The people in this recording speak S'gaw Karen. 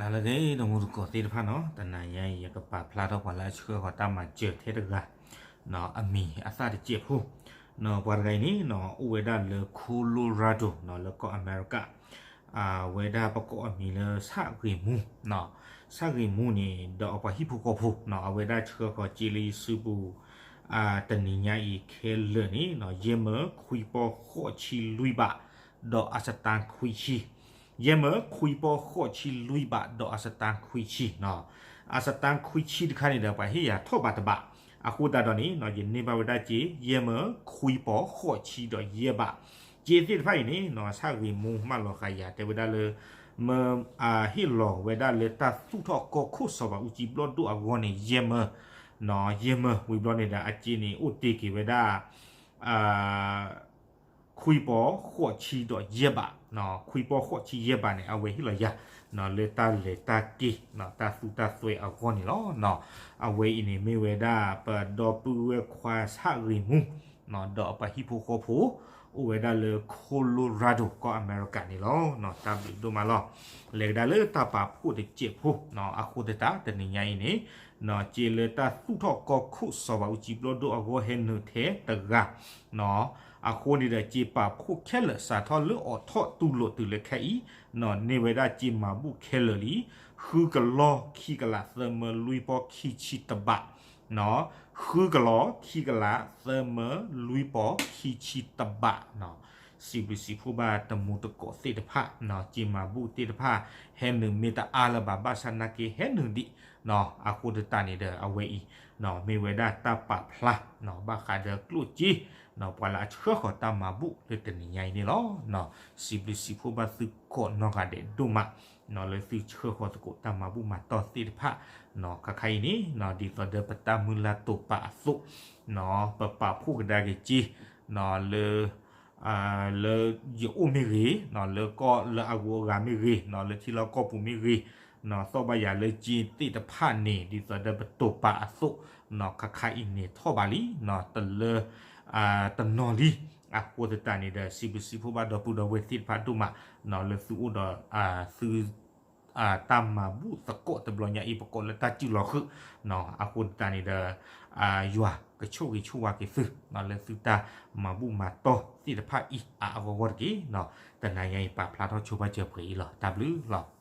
နၤလၢအဂ့ၤ တမူတကိးသ့ၣ်တဖၣ်နီၤ, တနၤညါအံၤ ယကပာ်ဖျါထီၣ်ပှၤလၢအဆှၢဃီၤတၢ်မၤစၢၤထဲတဂၤ အမံၤအသၣ်တစဲးဖိ, ပှၤတဂၤအံၤန့ၣ် အိၣ်ဝဲဒၣ်လၢ Colorado လၢကီၢ်အမဲရကၤ, အဝဲဒၣ်ပကိးအမံၤလၢဆၣ်ဂ့ၤမူ, ဆၣ်ဂ့ၤမူန့ၣ် ဒီးအပှၤဟံၣ်ဖိဃီဖိနီၤ, အဝဲဒၣ်ဆှၢဃီၤစ့လၢယစုပူၤ တနံၤညါအံၤခဲလၢာ်န့ၣ် ယဲၢ်မၢခွံပီၢ်ဃိးဆံလွံၢ်ဘး ဒီးအစတါခွံဆံ, ယဲၢ်မၢခွံပီၢ်ဃိးဆံလွံၢ်ဘး ဒီးအစတါခွံဆံနီၤ, အစတါခွံဆံတခါန့ၣ်ဒီး ပှၤဟ့ၣ်ယၤထီၣ်ဘးတဘး, အဃိသတးဒီးန့ၣ် ယန့ၢ်ဘၣ်ဝဲဒၣ်စ့ ယဲၢ်မၢခွံပီၢ်ဃိးဆံဒီးယဲၢ်ဘး, စ့သ့ၣ်တဖၣ်အံၤန့ၣ်နီၤ ဆၣ်ဂ့ၤမူမၢလီၤဃာ်ယၤ တဲဝဲဒၣ်လၢ မၢ ဟ့ၣ်လီၤဝဲဒၣ်လၢတၢ်သူၣ်ထီၣ်ကီၢ်ခိၣ်စီၤဘးအူကၠံဘျီၣ်ဒိၣ်အဂီၢ်န့ၣ် ယဲၢ်မၢ, ယဲၢ်မၢဝံၤဘျီန့ၣ်ဒီး အစ့န့ၣ် အိၣ်တ့ၢ်က့ၤဝဲဒၣ် ခွံပီၢ်ဃိးဆံဒီးယဲၢ်ဘး, ခွံပီၢ်ဃိးဆံယဲၢ်ဘးန့ၣ် အဝဲဟ့ၣ်လီၤယၤ လၢတၢ်လဲၤတၢ်က့ၤ တၢ်သူတၢ်သွဲအဂီၢ်န့ၣ်လီၤ. အဝဲအံၤန့ၣ်မ့ၢ်ဝဲဒၣ် ပဒီပုၢ်ဝဲၢ်ခွါဆၣ်ဂ့ၤမူ ဒီးအပှၤဟံၣ်ဖိဃီဖိ အိၣ်ဝဲဒၣ်လၢ Colorado ကီၢ်အမဲရကၤန့ၣ်လီၤ. တၢ်ဘျုးဒိၣ်မးလီၤ. လဲၤကဒါလၢတၢ်ပာ်ဖှိၣ်တစဲးဖိ, အဃိသတးတနံၤညါအံၤန့ၣ် စ့လၢတၢ်သူၣ်ထီၣ်ကီၢ်ခိၣ်စီၤဘးအူကၠံဘျီၣ်ဒိၣ်အဂီၢ်ဟဲနုာ်ထဲတဂၤ အဃိန့ၣ်ဒီး စ့ပာ်ဖှိၣ်ခဲလၢာ်စးထီၣ်လၢအိးထီၣ်တူၢ်လိာ်တုၤလၢခဲအံၤ န့ၢ်ဝဲဒၣ်စ့မၤဘူၣ်ခဲလၢာ်လံ ဃုကလီၢ်ခံကလးသၢမၢလွံၢ်ပီၢ်ခံဆံတဘး, ဃုကလီၢ်ခံကလးသၢမၢလွံၢ်ပီၢ်ခံဆံတဘး, စံးဘျုးစံးဖှိၣ်ဘၣ်တမူတကိးသ့ၣ်တဖၣ်, စ့မၤဘူၣ်သ့ၣ်တဖၣ် ဟဲနုာ်မ့ၢ်တအါလၢၤဘၣ် ဘၣ်ဆၣ်နာ်က့ဟဲနုာ်ဒံး, အဃိသတးန့ၣ်ဒီး အဝဲအံၤ မ့ၢ်ဝဲဒၣ်တၢ်ပာ်ဖျါ ဘၣ်ဃးဒီးကျိၣ်စ့ ပှၤလၢအဆှၢဃီၤတၢ်မၤဘူၣ်လၢတနံၤညါအံၤန့ၣ်လီၤ. စံးဘျုးစံးဖှိၣ်ဘၣ်သုကိးနီၢ်ဂၤဒဲးဒိၣ်မး လၢသုဆှၢဃီၤသကိးတၢ်မၤဘူၣ်မၤတီၢ်သ့ၣ်တဖၣ်, ခါခါအံၤန့ၣ် ဒ်သိးဒီးပတၢ်မုၢ်လၢ်တိာ်ပာ်အသိး ပပာ်ဖှိၣ်ကဒါက့ၤစ့ လၢ လၢယအိၣ်မ့ၢ်ဂ့ၤ, လၢကီၢ်လၢအဂုၤအဂၤမ့ၢ်ဂ့ၤ, လၢထံလီၢ်ကီၢ်ပူၤမ့ၢ်ဂ့ၤ, သီၣ်ဘၣ်ယၤလၢစ့သ့ၣ်တဖၣ်န့ၣ် ဒ်သိးဒီးပတိာ်ပာ်အသိး ခါခါအံၤန့ၣ်ထီၣ်ဘးလံ တလၢ တနီၤလံ, အဃိသတးန့ၣ်ဒီး စံးဘျုးစံးဖှိၣ်ဘၣ်ဒီပုၢ်ဒီဝဲၢ်သ့ၣ်တဖၣ်ဒိၣ်မး လၢသုအိၣ်ဒီး သု တၢ်မၤဘူၣ်သကိးတဘျီညါအံၤ ပကိးလၢတၢ်စုၣ်လီၤဃုာ်, အဃိသတးန့ၣ်ဒီး ယွၤကဆိၣ်ဂ့ၤဆိၣ်ဝါက့ၤသု လၢသုတၢ်မၤဘူၣ်မၤတီၢ်သ့ၣ်တဖၣ်အံၤအါအါဂီၢ်ဂီၢ်တက့ၢ်. တနၤညါအံၤပာ်ဖျါထီၣ်ဆိပာ်စၢၤပှဲၤအံၤလီၤ. တၢ်ဘျုးလီၤ.